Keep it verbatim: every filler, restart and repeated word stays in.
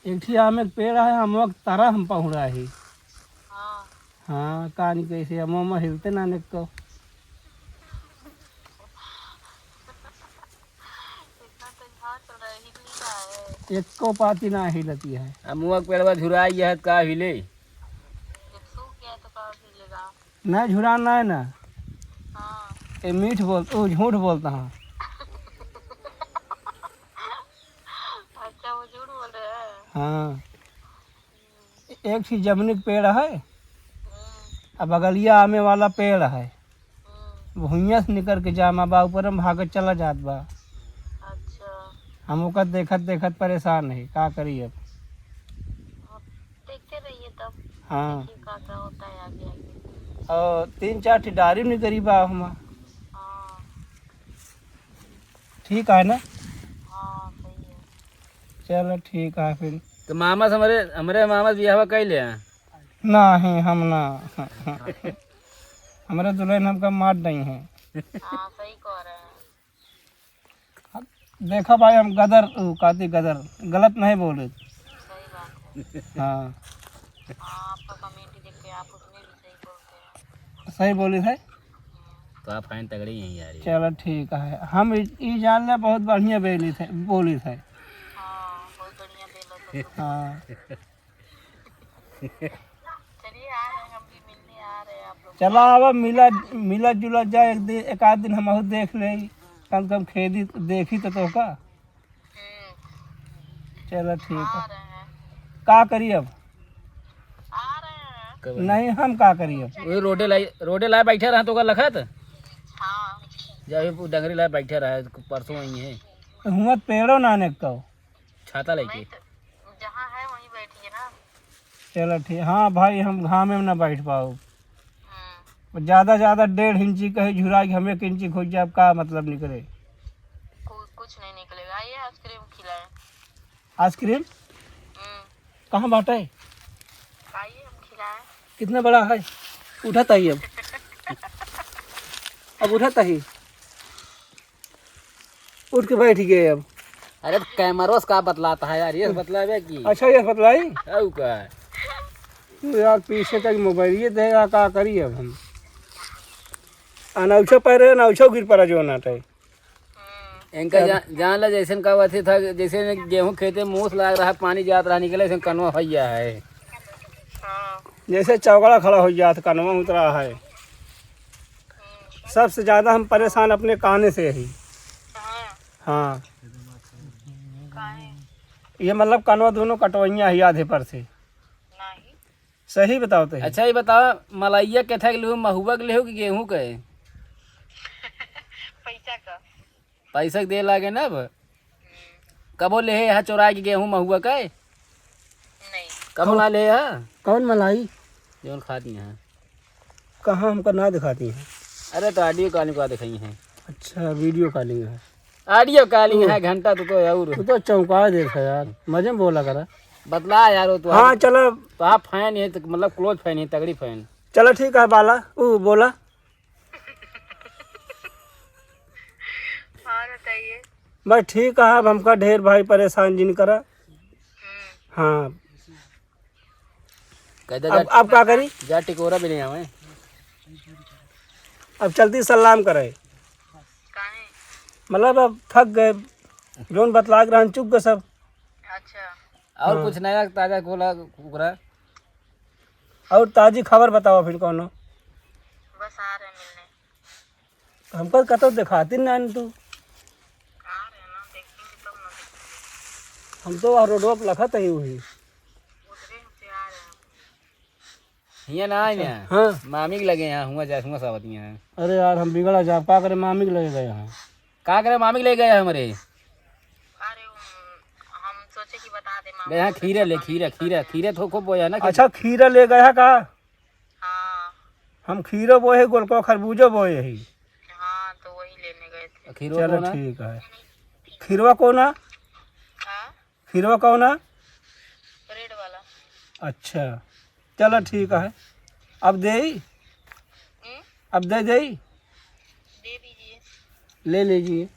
एक ठी आमे के पेड़ है, अमवा के तरह हम पहुड़ा ही। हाँ। हाँ, कानी कैसे अमवा में हिलते ना निको। इतना तो झाड़ चल रहा है, हिल नहीं रहा है। एको पाती ना हिलती है। अमवा के पेड़वा झुराई है, का हिले? जब सूख गया तो का हिलेगा? ना, झुराना है ना। हाँ। ये मीठ बोल, ओ, झूठ बोलता हूँ। अच्छा, वो झूठ बोल रहे हैं। हाँ। एक ठी जमनी के पेड़ है, हम्म। अब बगलिया आमे वाला पेड़ है। हम्म। भुइयां से निकर के जामा बा, ऊपर में भागत चला जात बा। अच्छा। हम ओकर देखत देखत परेशान है, का करी अब? आप देखते रहिए तब। हाँ। देखिए का का होता है आगे आगे। और तीन चार ठी डारी निकरी बा हमा। हाँ। ठीक है ना? हाँ, सही है। चलो ठीक है फिर। तो मामा से हमरे, हमरे मामा से बियाहवा कइ ले? नहीं, हम ना। हमरे दुल्हन हमका मार दई है। हाँ, सही कह रहे हैं। अब देखा भाई, हम गदर, उ, काती गदर, गलत नहीं बोले। सही बात है। हाँ। हाँ, आपका कमेंट देख के आप उसमें भी सही बोलते हैं। सही बोली है। तो आप फैन तगड़ी हैं यार, ये। चलो ठीक है, हम ई, ई जान ले बहुत बढ़िया बेली थे, बोली थे। हाँ, बहुत बढ़िया बेला था। हाँ। चलिए, आ रहे हैं, हम भी मिलने आ रहे हैं आप लोग। चला आवा, मिला, मिला जुला जाए एक दिन, एक आध दिन हमहू देख ले, कम से कम खेती देखी तो तोहका। हम्म। चलो ठीक आ है। रहे हैं। का करी अब? आ रहे हैं। कब? नहीं, हम का करी अब? वही रोडे लाई, रोडे लाए बैठे रहे तो ओकर लखत? हाँ। जब वो डंगरी लाए बैठे रहे, परसों आई है। तो हुआ पेड़ो ना ने कहो। छाता लेके। मैं तो जहाँ है वहीं बैठिए ना। चलो ठीक, हाँ भाई, हम घामे में ना बैठ पाओ। हम्म। ज्यादा, ज्यादा डेढ़ इंची कहीं झुरा के हम एक इंची खोज जाए, का मतलब निकले? कु-, कुछ नहीं निकलेगा। आइए, आइसक्रीम खिलाएं। आइसक्रीम? हम्म। कहाँ बाटे? आइए, हम खिलाएं। कितना बड़ा है? उठाता ही अब। अब उठाता ही। उठ के बैठ गए अब। अरे, तो कैमरा से का बतलाता है यार, ये बतलावे की? अच्छा, ये बतलाई? अउ का? तू यार, पीछे तक मोबाइल ये देगा, का करी अब हम? अनौछो पैरे, अनौछो गिर पड़ा जो नाटे। इनका जा-, जान ला, जैसे का बात था, जैसे गेहूं खेते मूस लाग रहा, पानी जात रहा, निकले, ऐसे कनवा भैया है। हाँ। जैसे चौकड़ा खड़ा हो जात, कनवा उतरा है। सबसे ज्यादा हम परेशान अपने काने से ही। हाँ। हाँ। काहे? ये मतलब कनवा दोनों कटवइया ही आधे पर से। नहीं। सही बताओ तो। अच्छा, ये बताओ, मलइया के ठग लेहू, महुआ के लेहू कि गेहूं के? पैसा का। पैसा के दे लागे ना अब। कबो लेहे हा चोराइ के गेहूं महुआ के? नहीं। कबो ना लेहे हा? कौन मलाई? जौन खाती हैं। कहाँ हमका ना दिखाती हैं? अरे तो audio calling का दिखाई हैं। अच्छा, video calling है। Audio calling तू है, घंटा तो, तो और। तू तो चौंका देत है यार, मजे में बोला करा। बतला यार, वो तो हाँ, आप, चलो। तो आप fan है, तो मतलब close fan है, तगड़ी fan। चलो ठीक है, बाला, ऊ बोला। और बताइए। बस ठीक है, अब हमका ढेर भाई परेशान जिन करा। हम्म। हाँ। कह दे अब, जा, अब का करी? जा टिकोरा भी नहीं आवे। अब चलती सलाम करे। काहे? मतलब अब थक गए, जौन बतला के रहन चुक गए सब। अच्छा। और हाँ। कुछ नया ताजा कोला कुकरा? और ताजी खबर बताओ फिर कौनो। बस आ रहे मिलने। हमका कतौ देखाती ना तू। आ रहे ना, देखेंगे तब ना देखेंगे। हम तो वहाँ रोडवा पर लखत ही हुई। उधरे से आ रहे हैं। हियाँ ना आई अच्छा, ना। हाँ। मामी के लगे यहाँ, हुआ जा, हुआ सावत यहाँ। अरे यार, हम बिगड़ा जाब, का करे मामी के लगे गए हैं। का करे मामी के लगे गए हमरे? अरे, हम, हम सोचे कि बता दे मामी गए हैं को, खीरा ले, मामी खीरा, की खीरा, बात है। खीरा थोको बोया ना कि अच्छा, खीरा ले गया का? हाँ। हम खीरो बोए ही, गोलको खरबूजो बोए ही। हाँ, तो वही लेने गए थे। खीरो चलो कौन है? ठीक है। खीरवा कौन है? हाँ? खीरवा कौन है? Red वाला। अच्छा, चलो ठीक है। अब देई? हम्म? अब दे देई? दे दीजिए। ले लीजिए।